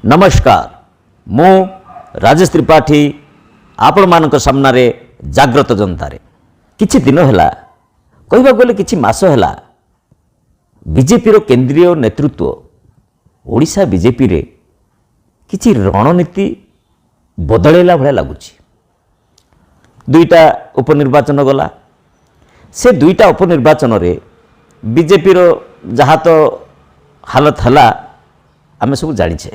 ନମସ୍କାର, ମୁଁ ରାଜେଶ ତ୍ରିପାଠୀ ଆପଣମାନଙ୍କ ସାମ୍ନାରେ ଜାଗ୍ରତ ଜନତାରେ। କିଛି ଦିନ ହେଲା, କହିବାକୁ ଗଲେ କିଛି ମାସ ହେଲା, ବିଜେପିର କେନ୍ଦ୍ରୀୟ ନେତୃତ୍ୱ ଓଡ଼ିଶା ବିଜେପିରେ କିଛି ରଣନୀତି ବଦଳାଇଲା ଭଳିଆ ଲାଗୁଛି। ଦୁଇଟା ଉପନିର୍ବାଚନ ଗଲା। ସେ ଦୁଇଟା ଉପନିର୍ବାଚନରେ ବିଜେପିର ଯାହା ତ ହାଲତ ହେଲା, ଆମେ ସବୁ ଜାଣିଛେ।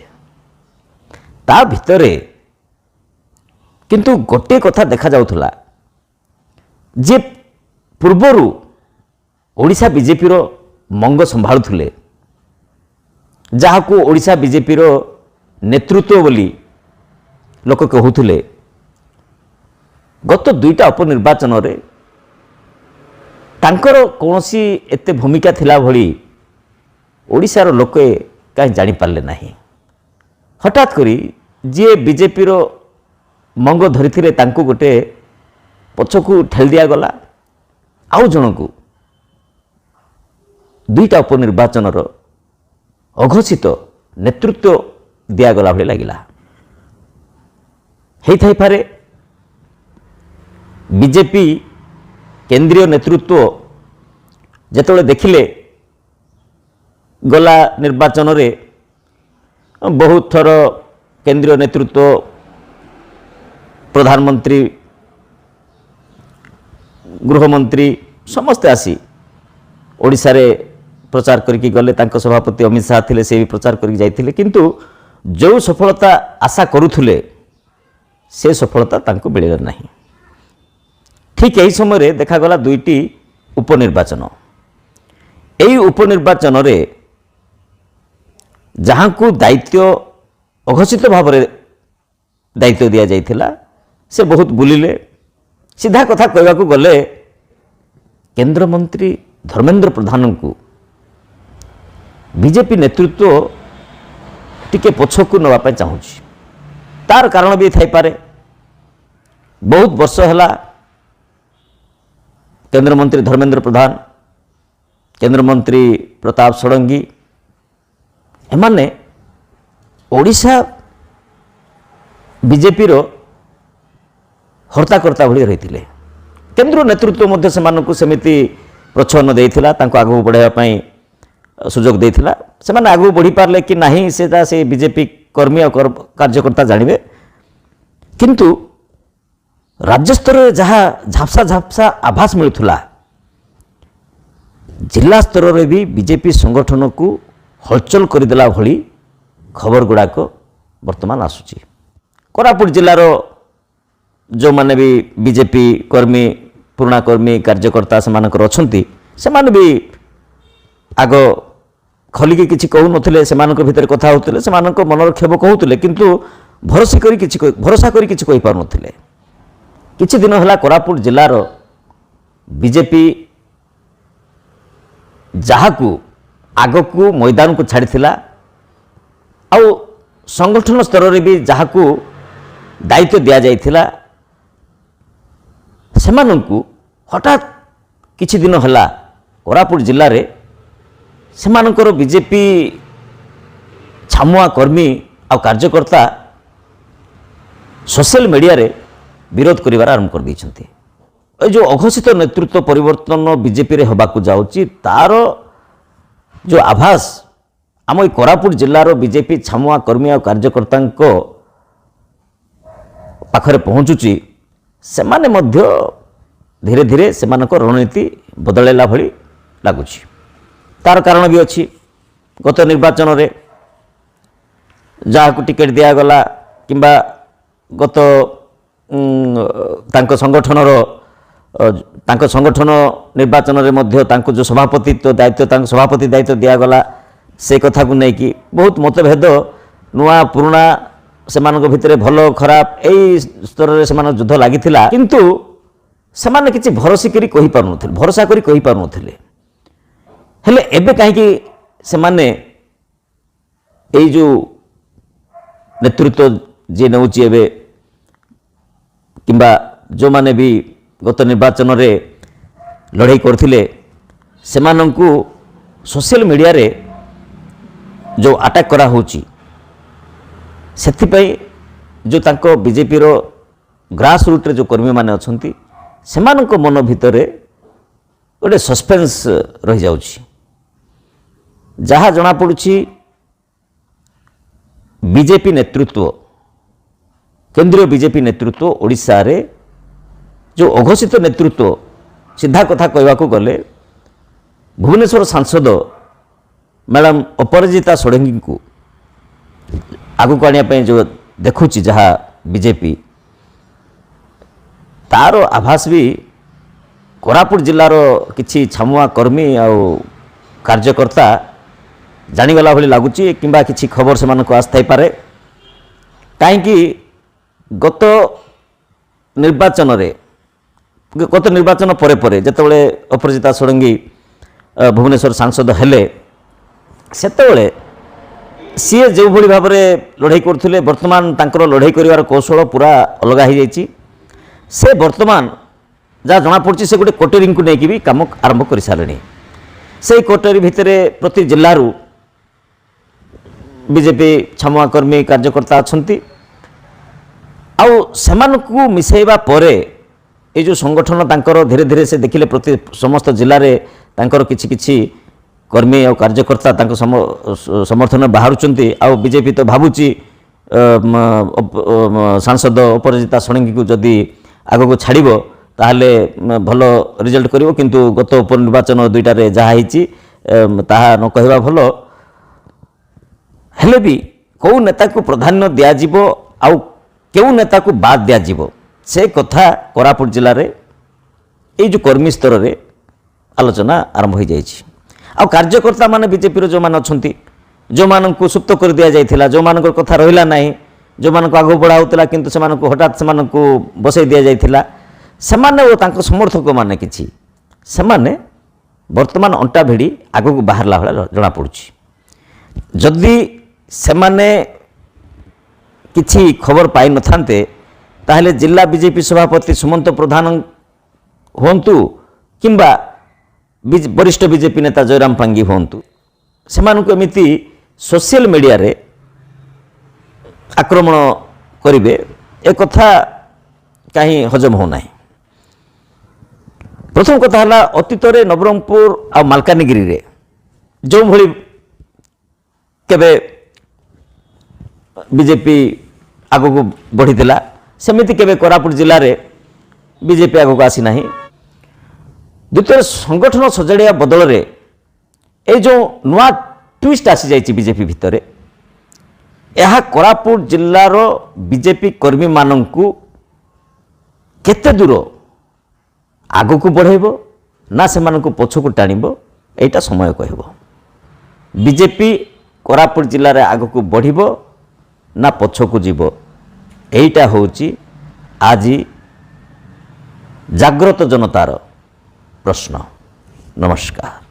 ତା ଭିତରେ କିନ୍ତୁ ଗୋଟିଏ କଥା ଦେଖାଯାଉଥିଲା ଯେ ପୂର୍ବରୁ ଓଡ଼ିଶା ବିଜେପିର ମଙ୍ଗ ସମ୍ଭାଳୁଥିଲେ, ଯାହାକୁ ଓଡ଼ିଶା ବିଜେପିର ନେତୃତ୍ୱ ବୋଲି ଲୋକ କହୁଥିଲେ, ଗତ ଦୁଇଟା ଉପନିର୍ବାଚନରେ ତାଙ୍କର କୌଣସି ଏତେ ଭୂମିକା ଥିଲା ଭଳି ଓଡ଼ିଶାର ଲୋକେ କାହିଁ ଜାଣିପାରିଲେ ନାହିଁ। ହଠାତ୍ କରି ଯିଏ ବିଜେପିର ମଙ୍ଗ ଧରିଥିଲେ, ତାଙ୍କୁ ଗୋଟେ ପଛକୁ ଠେଲି ଦିଆଗଲା, ଆଉ ଜଣକୁ ଦୁଇଟା ଉପନିର୍ବାଚନର ଅଘୋଷିତ ନେତୃତ୍ୱ ଦିଆଗଲା ଭଳି ଲାଗିଲା। ହେଇଥାଇପାରେ, ବିଜେପି କେନ୍ଦ୍ରୀୟ ନେତୃତ୍ୱ ଯେତେବେଳେ ଦେଖିଲେ ଗଲା ନିର୍ବାଚନରେ ବହୁତ ଥର କେନ୍ଦ୍ରୀୟ ନେତୃତ୍ୱ, ପ୍ରଧାନମନ୍ତ୍ରୀ, ଗୃହମନ୍ତ୍ରୀ ସମସ୍ତେ ଆସି ଓଡ଼ିଶାରେ ପ୍ରଚାର କରିକି ଗଲେ। ତାଙ୍କ ସଭାପତି ଅମିତ ଶାହା ଥିଲେ, ସେ ବି ପ୍ରଚାର କରିକି ଯାଇଥିଲେ। କିନ୍ତୁ ଯେଉଁ ସଫଳତା ଆଶା କରୁଥିଲେ, ସେ ସଫଳତା ତାଙ୍କୁ ମିଳିଲା ନାହିଁ। ଠିକ୍ ଏହି ସମୟରେ ଦେଖାଗଲା ଦୁଇଟି ଉପନିର୍ବାଚନ। ଏହି ଉପନିର୍ବାଚନରେ ଯାହାଙ୍କୁ ଦାୟିତ୍ୱ ଅଘୋଷିତ ଭାବରେ ଦାୟିତ୍ୱ ଦିଆଯାଇଥିଲା, ସେ ବହୁତ ବୁଲିଲେ। ସିଧା କଥା କହିବାକୁ ଗଲେ, କେନ୍ଦ୍ରମନ୍ତ୍ରୀ ଧର୍ମେନ୍ଦ୍ର ପ୍ରଧାନଙ୍କୁ ବିଜେପି ନେତୃତ୍ୱ ଟିକେ ପଛକୁ ନେବା ପାଇଁ ଚାହୁଁଛି। ତାର କାରଣ ବି ଥାଇପାରେ। ବହୁତ ବର୍ଷ ହେଲା କେନ୍ଦ୍ରମନ୍ତ୍ରୀ ଧର୍ମେନ୍ଦ୍ର ପ୍ରଧାନ, କେନ୍ଦ୍ରମନ୍ତ୍ରୀ ପ୍ରତାପ ଷଡ଼ଙ୍ଗୀ, ଏମାନେ ଓଡ଼ିଶା ବିଜେପିର ହର୍ତ୍ତାକର୍ତ୍ତା ଭଳି ରହିଥିଲେ। କେନ୍ଦ୍ର ନେତୃତ୍ୱ ମଧ୍ୟ ସେମାନଙ୍କୁ ସେମିତି ପ୍ରୋତ୍ସାହନ ଦେଇଥିଲା, ତାଙ୍କୁ ଆଗକୁ ବଢ଼ାଇବା ପାଇଁ ସୁଯୋଗ ଦେଇଥିଲା। ସେମାନେ ଆଗକୁ ବଢ଼ିପାରିଲେ କି ନାହିଁ, ସେଟା ସେ ବିଜେପି କର୍ମୀ ଆଉ କାର୍ଯ୍ୟକର୍ତ୍ତା ଜାଣିବେ। କିନ୍ତୁ ରାଜ୍ୟସ୍ତରରେ ଯାହା ଝାପ୍ସା ଝାପ୍ସା ଆଭାସ ମିଳୁଥିଲା, ଜିଲ୍ଲା ସ୍ତରରେ ବି ବିଜେପି ସଂଗଠନକୁ ହଲଚଲ କରିଦେଲା ଭଳି ଖବର ଗୁଡ଼ାକ ବର୍ତ୍ତମାନ ଆସୁଛି। କୋରାପୁଟ ଜିଲ୍ଲାର ଯେଉଁମାନେ ବି ବିଜେପି କର୍ମୀ, ପୁରୁଣା କର୍ମୀ, କାର୍ଯ୍ୟକର୍ତ୍ତା ସେମାନଙ୍କର ଅଛନ୍ତି, ସେମାନେ ବି ଆଗ ଖୋଲିକି କିଛି କହୁନଥିଲେ। ସେମାନଙ୍କ ଭିତରେ କଥା ହେଉଥିଲେ, ସେମାନଙ୍କ ମନର କ୍ଷୋଭ କହୁଥିଲେ, କିନ୍ତୁ ଭରସା କରି କିଛି କହିପାରୁନଥିଲେ। କିଛି ଦିନ ହେଲା କୋରାପୁଟ ଜିଲ୍ଲାର ବିଜେପି ଯାହାକୁ ଆଗକୁ ମଇଦାନକୁ ଛାଡ଼ିଥିଲା ଆଉ ସଂଗଠନ ସ୍ତରରେ ବି ଯାହାକୁ ଦାୟିତ୍ୱ ଦିଆଯାଇଥିଲା, ସେମାନଙ୍କୁ ହଠାତ୍ କିଛି ଦିନ ହେଲା କୋରାପୁଟ ଜିଲ୍ଲାରେ ସେମାନଙ୍କର ବିଜେପି ଛାମୁଆ କର୍ମୀ ଆଉ କାର୍ଯ୍ୟକର୍ତ୍ତା ସୋସିଆଲ ମିଡ଼ିଆରେ ବିରୋଧ କରିବାର ଆରମ୍ଭ କରିଦେଇଛନ୍ତି। ଏ ଯେଉଁ ଅଘୋଷିତ ନେତୃତ୍ୱ ପରିବର୍ତ୍ତନ ବିଜେପିରେ ହେବାକୁ ଯାଉଛି, ତାର ଯେଉଁ ଆଭାସ ଆମ ଏଇ କୋରାପୁଟ ଜିଲ୍ଲାର ବିଜେପି ଛାମୁଆ କର୍ମୀ ଆଉ କାର୍ଯ୍ୟକର୍ତ୍ତାଙ୍କ ପାଖରେ ପହଞ୍ଚୁଛି, ସେମାନେ ମଧ୍ୟ ଧୀରେ ଧୀରେ ସେମାନଙ୍କ ରଣନୀତି ବଦଳାଇଲା ଭଳି ଲାଗୁଛି। ତାର କାରଣ ବି ଅଛି। ଗତ ନିର୍ବାଚନରେ ଯାହାକୁ ଟିକେଟ୍ ଦିଆଗଲା କିମ୍ବା ଗତ ତାଙ୍କ ସଂଗଠନର ତାଙ୍କ ସଂଗଠନ ନିର୍ବାଚନରେ ମଧ୍ୟ ତାଙ୍କୁ ଯେଉଁ ସଭାପତିତ୍ୱ ଦାୟିତ୍ୱ, ତାଙ୍କ ସଭାପତି ଦାୟିତ୍ୱ ଦିଆଗଲା, ସେ କଥାକୁ ନେଇକି ବହୁତ ମତଭେଦ, ନୂଆ ପୁରୁଣା ସେମାନଙ୍କ ଭିତରେ ଭଲ ଖରାପ ଏଇ ସ୍ତରରେ ସେମାନଙ୍କ ଯୁଦ୍ଧ ଲାଗିଥିଲା। କିନ୍ତୁ ସେମାନେ କିଛି ଭରସା କରି କହିପାରୁନଥିଲେ, ଭରସା କରି କହିପାରୁନଥିଲେ। ହେଲେ ଏବେ କାହିଁକି ସେମାନେ ଏଇ ଯେଉଁ ନେତୃତ୍ୱ ଯିଏ ନେଉଛି ଏବେ କିମ୍ବା ଯେଉଁମାନେ ବି ଗତ ନିର୍ବାଚନରେ ଲଢ଼େଇ କରିଥିଲେ, ସେମାନଙ୍କୁ ସୋସିଆଲ ମିଡ଼ିଆରେ ଯେଉଁ ଆଟାକ୍ କରାହେଉଛି, ସେଥିପାଇଁ ଯେଉଁ ତାଙ୍କ ବିଜେପିର ଗ୍ରାସ ରୁଟ୍ରେ ଯେଉଁ କର୍ମୀମାନେ ଅଛନ୍ତି, ସେମାନଙ୍କ ମନ ଭିତରେ ଗୋଟେ ସସ୍ପେନ୍ସ ରହିଯାଉଛି। ଯାହା ଜଣାପଡ଼ୁଛି, ବିଜେପି ନେତୃତ୍ୱ, କେନ୍ଦ୍ରୀୟ ବିଜେପି ନେତୃତ୍ୱ, ଓଡ଼ିଶାରେ ଯେଉଁ ଅଘୋଷିତ ନେତୃତ୍ୱ, ସିଧା କଥା କହିବାକୁ ଗଲେ ଭୁବନେଶ୍ୱର ସାଂସଦ ମ୍ୟାଡ଼ାମ୍ ଅପରାଜିତା ଷଡ଼ଙ୍ଗୀଙ୍କୁ ଆଗକୁ ଆଣିବା ପାଇଁ ଯେଉଁ ଦେଖୁଛି ଯାହା ବିଜେପି, ତାର ଆଭାସ ବି କୋରାପୁଟ ଜିଲ୍ଲାର କିଛି ଛାମୁଆ କର୍ମୀ ଆଉ କାର୍ଯ୍ୟକର୍ତ୍ତା ଜାଣିଗଲା ଭଳି ଲାଗୁଛି କିମ୍ବା କିଛି ଖବର ସେମାନଙ୍କୁ ଆସିଥାଇପାରେ। କାହିଁକି ଗତ ନିର୍ବାଚନରେ, ଗତ ନିର୍ବାଚନ ପରେ ପରେ ଯେତେବେଳେ ଅପରାଜିତା ଷଡ଼ଙ୍ଗୀ ଭୁବନେଶ୍ୱର ସାଂସଦ ହେଲେ, ସେତେବେଳେ ସିଏ ଯେଉଁଭଳି ଭାବରେ ଲଢ଼େଇ କରୁଥିଲେ, ବର୍ତ୍ତମାନ ତାଙ୍କର ଲଢ଼େଇ କରିବାର କୌଶଳ ପୁରା ଅଲଗା ହୋଇଯାଇଛି। ସେ ବର୍ତ୍ତମାନ ଯାହା ଜଣାପଡ଼ୁଛି, ସେ ଗୋଟେ କୋଟେରୀଙ୍କୁ ନେଇକି ବି କାମ ଆରମ୍ଭ କରିସାରିଲେଣି। ସେଇ କୋଟେରୀ ଭିତରେ ପ୍ରତି ଜିଲ୍ଲାରୁ ବିଜେପି ଛାମୁଆ କର୍ମୀ କାର୍ଯ୍ୟକର୍ତ୍ତା ଅଛନ୍ତି। ଆଉ ସେମାନଙ୍କୁ ମିଶାଇବା ପରେ ଏଇ ଯେଉଁ ସଂଗଠନ ତାଙ୍କର ଧୀରେ ଧୀରେ ସେ ଦେଖିଲେ, ପ୍ରତି ସମସ୍ତ ଜିଲ୍ଲାରେ ତାଙ୍କର କିଛି କିଛି କର୍ମୀ ଆଉ କାର୍ଯ୍ୟକର୍ତ୍ତା ତାଙ୍କ ସମର୍ଥନ ବାହାରୁଛନ୍ତି। ଆଉ ବିଜେପି ତ ଭାବୁଛି ସାଂସଦ ଅପରାଜିତା ଷଡ଼ଙ୍ଗୀକୁ ଯଦି ଆଗକୁ ଛାଡ଼ିବ, ତାହେଲେ ଭଲ ରେଜଲ୍ଟ କରିବ। କିନ୍ତୁ ଗତ ଉପନିର୍ବାଚନ ଦୁଇଟାରେ ଯାହା ହେଇଛି, ତାହା ନ କହିବା ଭଲ। ହେଲେ ବି କେଉଁ ନେତାକୁ ପ୍ରାଧାନ୍ୟ ଦିଆଯିବ ଆଉ କେଉଁ ନେତାକୁ ବାଦ ଦିଆଯିବ, ସେ କଥା କୋରାପୁଟ ଜିଲ୍ଲାରେ ଏଇ ଯେଉଁ କର୍ମୀ ସ୍ତରରେ ଆଲୋଚନା ଆରମ୍ଭ ହୋଇଯାଇଛି। ଆଉ କାର୍ଯ୍ୟକର୍ତ୍ତାମାନେ ବିଜେପିର ଯେଉଁମାନେ ଅଛନ୍ତି, ଯେଉଁମାନଙ୍କୁ ସୁପ୍ତ କରି ଦିଆଯାଇଥିଲା, ଯେଉଁମାନଙ୍କର କଥା ରହିଲା ନାହିଁ, ଯେଉଁମାନଙ୍କୁ ଆଗକୁ ବଢ଼ା ହେଉଥିଲା କିନ୍ତୁ ସେମାନଙ୍କୁ ହଠାତ୍ ସେମାନଙ୍କୁ ବସାଇ ଦିଆଯାଇଥିଲା, ସେମାନେ ଓ ତାଙ୍କ ସମର୍ଥକମାନେ କିଛି, ସେମାନେ ବର୍ତ୍ତମାନ ଅଣ୍ଟା ଭିଡ଼ି ଆଗକୁ ବାହାରିଲା ଭଳିଆ ଜଣାପଡ଼ୁଛି। ଯଦି ସେମାନେ କିଛି ଖବର ପାଇନଥାନ୍ତେ, ତାହେଲେ ଜିଲ୍ଲା ବିଜେପି ସଭାପତି ସୁମନ୍ତ ପ୍ରଧାନ ହୁଅନ୍ତୁ କିମ୍ବା ବରିଷ୍ଠ ବିଜେପି ନେତା ଜୟରାମ ପାଙ୍ଗି ହୁଅନ୍ତୁ, ସେମାନଙ୍କୁ ଏମିତି ସୋସିଆଲ ମିଡ଼ିଆରେ ଆକ୍ରମଣ କରିବେ, ଏ କଥା କାହିଁ ହଜମ ହେଉନାହିଁ। ପ୍ରଥମ କଥା ହେଲା, ଅତୀତରେ ନବରଙ୍ଗପୁର ଆଉ ମାଲକାନଗିରିରେ ଯେଉଁଭଳି କେବେ ବିଜେପି ଆଗକୁ ବଢ଼ିଥିଲା, ସେମିତି କେବେ କୋରାପୁଟ ଜିଲ୍ଲାରେ ବିଜେପି ଆଗକୁ ଆସିନାହିଁ। ଦ୍ୱିତୀୟରେ, ସଂଗଠନ ସଜାଡ଼ିବା ବଦଳରେ ଏଇ ଯେଉଁ ନୂଆ ଟ୍ୱିଷ୍ଟ ଆସିଯାଇଛି ବିଜେପି ଭିତରେ, ଏହା କୋରାପୁଟ ଜିଲ୍ଲାର ବିଜେପି କର୍ମୀମାନଙ୍କୁ କେତେ ଦୂର ଆଗକୁ ବଢ଼ାଇବ ନା ସେମାନଙ୍କୁ ପଛକୁ ଟାଣିବ, ଏଇଟା ସମୟ କହିବ। ବିଜେପି କୋରାପୁଟ ଜିଲ୍ଲାରେ ଆଗକୁ ବଢ଼ିବ ନା ପଛକୁ ଯିବ, ଏଇଟା ହେଉଛି ଆଜି ଜାଗ୍ରତ ଜନତାର ପ୍ରଶ୍ନ। ନମସ୍କାର।